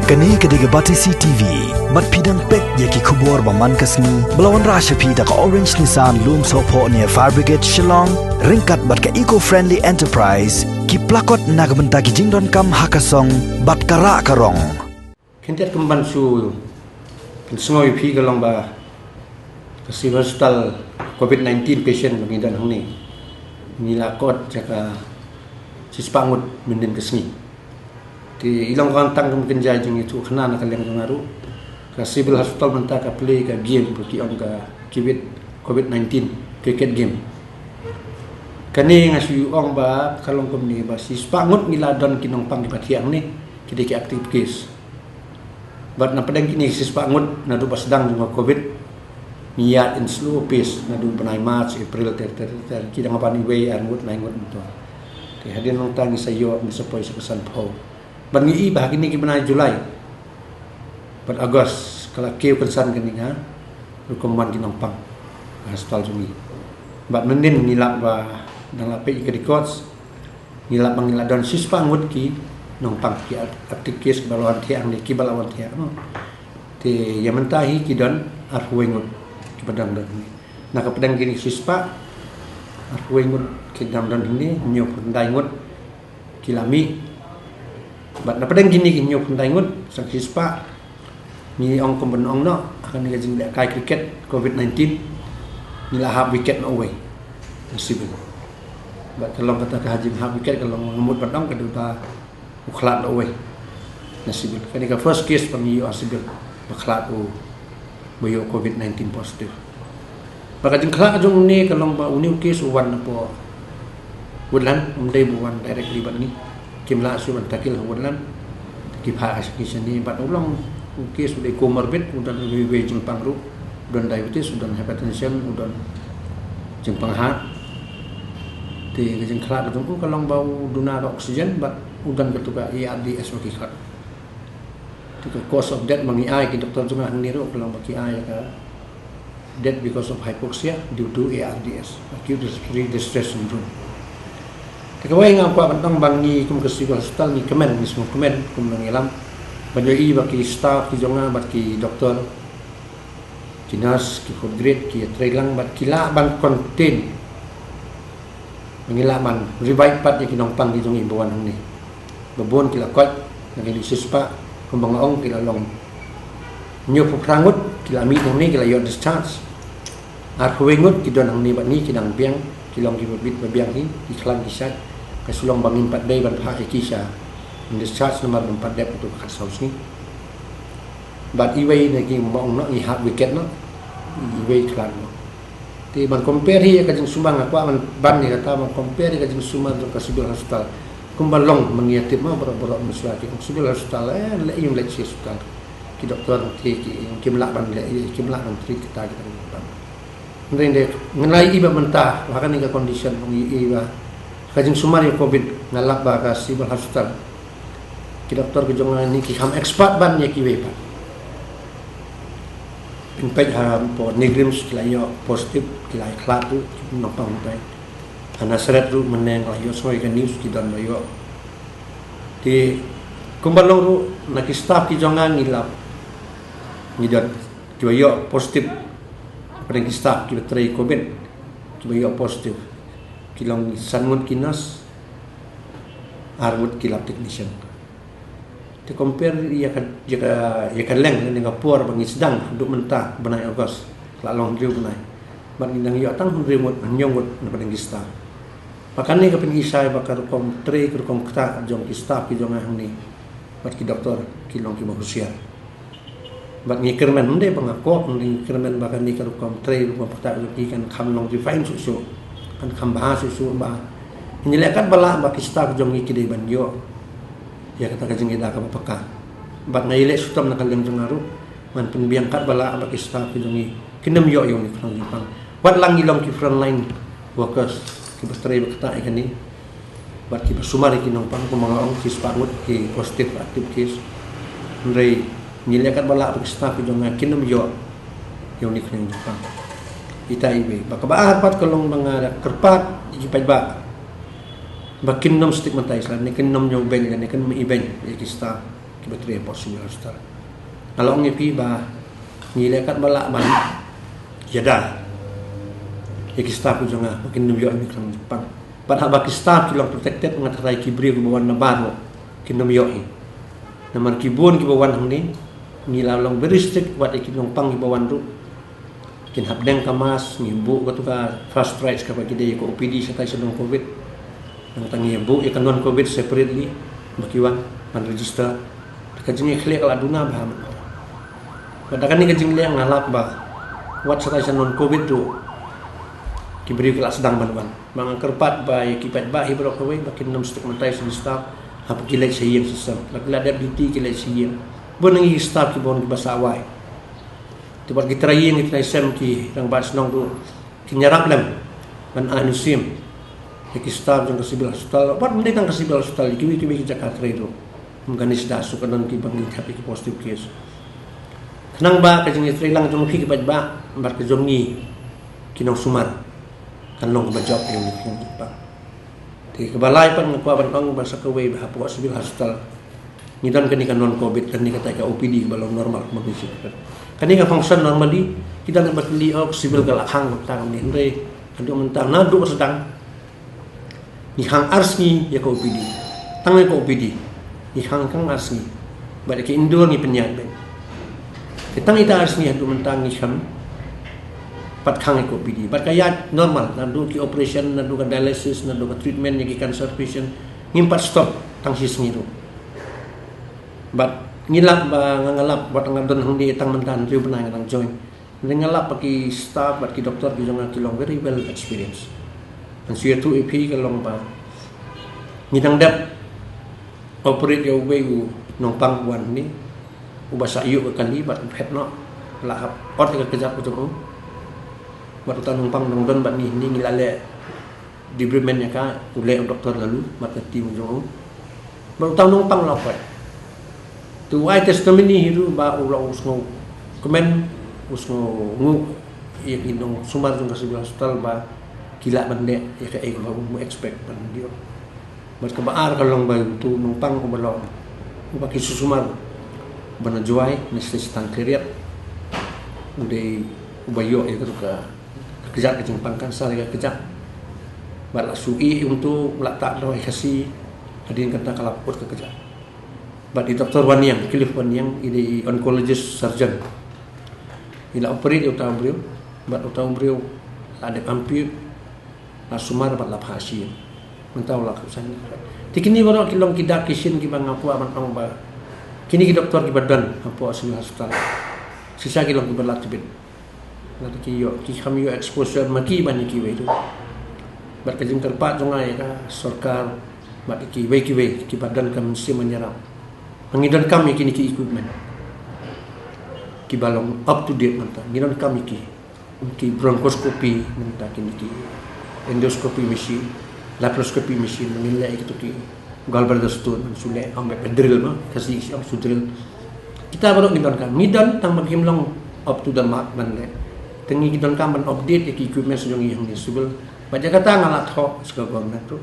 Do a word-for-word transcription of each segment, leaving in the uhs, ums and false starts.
Kane ka dei ka Batesi T V. Bad phi dang peit ïa ki khubor ba man ka sngi ba la wanrah sha phi da ka Orange Nissan Lumsohphoh near Fire Brigade Shillong, ryngkat bad ka Eco Friendly Enterprise, ki plakot na ka bynta ki jingdonkam ha ka song bad ka rah ka rong. Khyndiat kumban shu pynsngew ïa phi ka long ba ka Civil Hospital COVID nineteen patient ba ngi don hangne, ngi la kot ïa ka shispah ngut mynhynnin ka sngi. Te i long ka tang kum kynja jong i tu khana na ka liang jong nga ruh. Ka Civil Hospital mynta ka play ka game ba ki ong ka kiwit COVID nineteen cricket game. Kane nga shu ong ba ka long kumne ba shispah ngut ngi la don ki nongpang kiba thiah hangne, ki dei ki active case. Bad na pdeng kine shispah ngut naduh ba sdang jong ka COVID, ngi ïaid in slow pace naduh bnai March, April ter ter ter, ki dang ban iwei ar ngut, nai ngut mynta. Te hadien nangta ngi sa ïoh, ngi sa poi sha ka sanphew. Bad ngi i ba ha kine ki bnai July bad August ka la kiew kynsan kane ka rukom wan ki nongpang ha hospital jong ngi. Bad mynhynnin ngi lap ba, dang lap peit ïa ka records, ngi lap ba ngi la don shispah ngut ki nongpang, ki active case kiba la wan thiah hangne, kiba la wan thiah, no. Te ïa mynta hi ki don arphew wei ngut kiba dang don hangne. Na ka pdeng kine shispah, arphew wei ngut ki dang don hangne, hynñiewphew khyndai ngut ki la mih. Bad na pdeng kine ki hynñiewphew khyndai ngut, sa shispah, ngi ong kumban ong noh, ha kane ka jinglehkai cricket COVID nineteen, ngi la hap wicket noh uwei na civil. Bad ka long kata ka jinghap wicket ka long, nga mut ban ong ka dei ba u khlad noh uwei na civil. Kane ka first case ba ngi ïoh ha civil ba khlad, u ba ïoh COVID nineteen positive. Bad ka jingkhlad jong une ka long ba une u case u wan napoh Woodland, um dei ba u wan directly bad ngi. Kim lah shuh ban tackle ha Woodland. Ki phah ha shane shane, bad u long u case u dei comorbid, u don uwei uwei jingpang ruh, u don diabetes, u don hypertension, u don jingpang heart. Te ka jingkhlad jong u ka long ba u duna ka oxygen bad u don katu ka A R D S ba ki khot. Te ka cause of death ba ngi ai, ki doktor jong nga hangne ruh ka long ba ki ai ka death because of hypoxia due to A R D S, acute respiratory distress syndrome. Te kawei nga kwah ban ong ba ngi kum ka civil hospital ngi kmen, ngi sngewkmen kum nongïalam ban ïohi ba ki staff ki jong nga bad ki doktor, ki nurse, ki fourth grade, ki ïatrei lang bad ki lah ban contain, ngi lah ban revive pat ïa ki nongpang ki jong ngi ba wan hangne. Ba bun ki la koit na kine ki shispah, kumba nga ong, ki la long hynñiewphew phra ngut ki la mih hangne, ki la ïoh discharge. Arphew wei ngut ki don hangne bad ngi, ki dang biang, ki long kiba bit ba biang hi, ki khlaiñ ki shait. Ka shu long ba ngim pat dei ban phah ïa ki sha discharge namar ngim pat dep, tu ka khatsaw sngi. Bad iwei na ki, ba ong noh, ngi hap wicket noh, iwei khlad noh. Te ban compare hi ïa ka jingsumar, nga kwah ban ban ïa kata, ban compare ïa ka jingsumar jong ka civil hospital. Kumba long ma ngi ïa tip ma baroh baroh mynshuwa ki ong civil hospital, eh, leh ïa leh shi hospital. Ki doktor ki, ki, kim lah ban leh, kim lah ban treat kita, kita ki doktor. Hynrei ngi la ïohi ba mynta ha kane ka condition, ngi ïohi ba ka jingsumar ïa COVID, nga lap ba ka civil hospital, ki doktor ki jong ngi ki kham expert ban ïa kiwei pat. Pynpeit hapoh NEIGRIHMS ki la ïoh positive, ki la ïa khlad ruh ki nongpang mynta. Ha Nasareth ruh mynne nga la ïoh sngew ïa ka news, ki don ba ïoh. Te kumba long ruh na ki staff ki jong nga ngi lap, ngi don kiba ïoh positive. Pdeng ki staff kiba trei COVID kiba ïoh positive, ki long san ngut ki nurse, ar ngut ki lab technician. Te compare ïa ka, ïa ka, ïa ka length ne ka por ba ngi sdang haduh mynta, bnai August, la long hynriew bnai. Bad ngi dang ïoh tang hynriew ngut, hynñiew ngut na pdeng ki staff. Ba kane ka pyni shai ba ka rukom trei, ka rukom ktah jong ki staff ki jong nga hangne bad ki doktor ki long kiba husiar. Bad ngi kyrmen, ym dei ba nga kop, ngi kyrmen ba kane ka rukom trei, rukom ktah jong ki kan kham long refine shuh shuh, kan kham bha shuh shuh, ba ngi leh katba lah ba ki staff jong ngi ki dei ban ïoh ïa kata ka jingïada kaba paka. Bad nga ïaleh shitom na ka liang jong nga ruh, ngan pynbiang katba lah ba ki staff ki jong ngi kin ym ïoh ïa une u khnong jingpang. Wat la ngi long ki frontline workers kiba trei ba ktah ïa kane, bad kiba sumar ïa ki nongpang, kumba nga ong, ki spah ngut ki positive active case. Hynrei ngi leh katba lah ba ki staff ki jong nga kin ym ïoh ïa une u khnong jingpang. Ita iwei. Bad kaba ar pat ka long ba nga da kyrpad ïa ki paidbah ba kin ym stigmatise lane kin ym ñiewbeiñ lane kin ym ibeiñ ïa ki staff Batri hapoh Civil Hospital. Nga la ong ïa phi ba ngi leh katba lah ban ïada ïa ki staff ki jong nga ba kin ym ïoh ïa ki khlem jingpang. Bad haba ki staff ki long protected, nga tharai ki briew kiba wan na bar ruh kin ym ïoh hi. Namar ki bun kiba wan hangne, ngi la long very strict wat ïa ki nongpang kiba wan ruh. Kin hap deng ka mask, ngi buh katu ka first prize kaba ki dei ka O P D shatai sha non covid. Nangta ngi buh ïa ka non covid separately ba ki wan ban register. Ka jingïakhleh ka la duna bha. Bad da kane ka jingleh nga lap ba wat shatai sha non covid ruh ki briew ki la sdang ban wan. Ba nga kyrpad ba ïa ki paidbah hi baroh kawei ba kin ym stigmatize ïa ki staff haba ki leit sha ïing sha sem. La ki la dep duty ki leit sha ïing. Bun na ngi ki staff kiba wan kiba sah wai. Te bad ki trai ïing ki trai sem, ki rangbah shnong ruh kin ïarap lem ban ai mynsiem ïa ki staff jong ka Civil Hospital. Bad ym dei tang ka Civil Hospital, kiwei kiwei ki jaka trei ruh. Ym kane sdang shuh ka don kiba ngi thep ïa ki positive case. Khnang ba ka jingïatreilang jong phi ki paidbah bad ka jong ngi ki nongsumar kan long kaba jop ïa ngi ki nongpang. Te kaba lai pat nga kwah ban ong ba sa kawei ba hapoh Civil Hospital ngi don kane ka non covid, kane kata ka O P D kaba long normal kumba ngi shu. Kane ka function normally ki don ba kylli, oh, Civil ka la khang mynta, kumne, hynrei haduh mynta naduh ba sdang ngi khang ar sngi ïa ka O P D. Tang ïa ka O P D ngi khang tang ar sngi. Bad ïa ka indoor ngi pynïaid beit. Te tang ïa ka ar sngi haduh mynta ngi khlem pat khang ïa ka O P D. Bad ka ïaid normal, naduh ki operation, naduh ka dialysis, naduh ka treatment ïa ki cancer patient, ngim pat stop tang shi sngi ruh. Bad ngi lap ba nga, nga lap bad nga don hangne tang mynta hynriew bnai nga dang join. Nga lap ba ki staff bad ki doktor ki jong nga ki long very well experienced. Ngan shu ïathuh ïa phi ka long ba ngi dang dep operate ïa uwei u nongpang wan hangne uba sah ïuh ka kali bad u phet noh, la hap ot ïa ka kjat ka jong u. Bad uta u nongpang u dang don bad ngi hangne, ngi la leh debridement ïa ka, u leh u doktor Lalu bad ka team jong u. Bad uta u nongpang la poi. Te u ai testimony hi ruh ba u la, u sngewkmen, u sngewnguh ïa ki nongsumar jong ka Civil Hospital ba ki lah ban leh ïa kaei kaba um expect ban ïoh. Bad kaba ar ka long ba utu u nongpang uba long uba ki shu sumar ba na Jowai, na sha Tang Khriat, u dei uba ïoh ïa katu ka kjat, ka jingpang cancer ïa ka kjat. Bad la shu ïeh ïa utu, la tah da u Khasi, hadien kata ka la put ka kjat. Bad i Doktor Wanniang, Cliff Wanniang, i dei i oncologist surgeon, i la operate ïa uta u briew. Bad uta u briew la dep ampute, la sumar bad la phah sha ïing. Mynta u la khup sha ïing. Te kine baroh ki long ki dak ki shin kiba nga kwah ban ong ba kine ki doktor kiba don hapoh Civil Hospital, shisha ki long kiba la tbit. Lada ki ïoh, ki kham ïoh exposure ma ki ban ïa kiwei ruh. Bad ka jingkyrpad jong nga ïa ka sorkar bad ïa kiwei kiwei kiba don ka mynsiem ban ïarap, ngi donkam ïa kine ki equipment kiba long up to date mynta. Ngi donkam ïa ki, ki bronchoscopy mynta, kine ki endoscopy machine, laparoscopy machine, ngin leh ïa kito ki gallbladder stone, ngan shu leh, ong bad drill ma, Khasi ngi ong shu drill. Kita baroh ngi donkam, ngi don tang ba kim long up to the mark ban leh. Te ngi donkam ban update ïa ki equipment jong ngi hangne Civil. Bad ïa kata nga la thoh sha ka government ruh,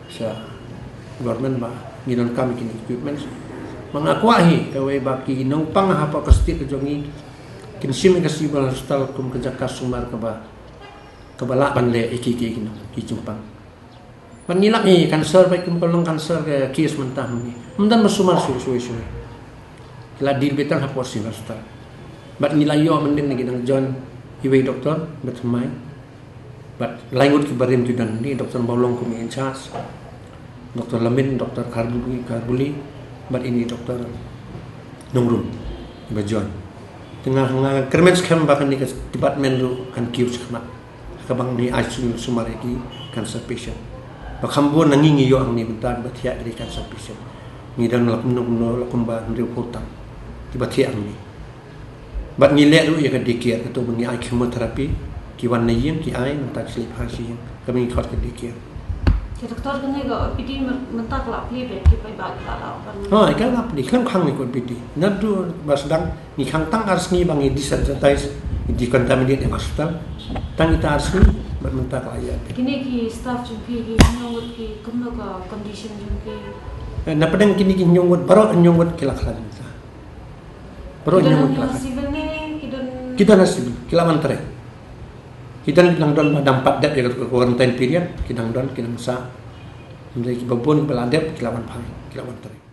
sha government ba ngi donkam ïa kine ki equipment. Ma nga kwah hi kawei ba ki nongpang hapoh ka state ka jong ngi kin shim ïa ka Civil Hospital kum ka jaka sumar kaba, kaba lah ban leh ïa ki, ki, ki, ki jingpang. Bad ngi lap hi cancer, ba kum ka long cancer ka case mynta hangne, ym don ba sumar shuh shuh shuh. Ki la deal beit tang hapoh Civil Hospital. Bad ngi la ïoh mynnin na ki dang join iwei doktor ba thymmai. Bad lai ngut ki barim ki don hangne, Doktor Bawlong kum i in charge, Doktor Lamin, Doktor Kharbuli, Kharbuli, bad ine i Doktor Nongrum iba join. Te nga, nga kyrmen skhem ba kane ka department ruh kan kiew shakhmat. Kaba ngi ai sumar ïa ki cancer patient. Ba kham bun na ngi ngi ïoh hangne mynta kiba thiah ïa ki cancer patient. Ngi dang la kumno kumno, la kumba hynriew phew tam kiba thiah hangne. Bad ngi leh ruh ïa ka day care, kato ba ngi ai chemotherapy, ki wan na ïing ki ai, mynta ki sa leit phai sha ïing. Kaba ngi khot ka day care. Te doktor, kane ka O P D mynta ka la plie beit, ki paidbah ki la lah ban. Ha, ka la plie, khlem khang ïa ka O P D. Naduh ba sdang ngi khang tang ar sngi ba ngi desanitize, ngi decontaminate ïa ka hospital. Tang ita ar sngi, bad mynta ka la ïa. Kine ki staff jong phi, ki nong ngut ki, kumno ka condition jong ki? Na pdeng kine ki hynñiew ngut, baroh hynñiew ngut ki la khlad mynta. Baroh hynñiew ngut ki la khlad. Ki don ha civil, ki la wan trei. Ki don, ki dang don ba dang pat dep ïa ka quarantine period, ki dang don, ki dang sah. Hynrei kiba bun ba la dep ki la wan phai, ki la wan trei.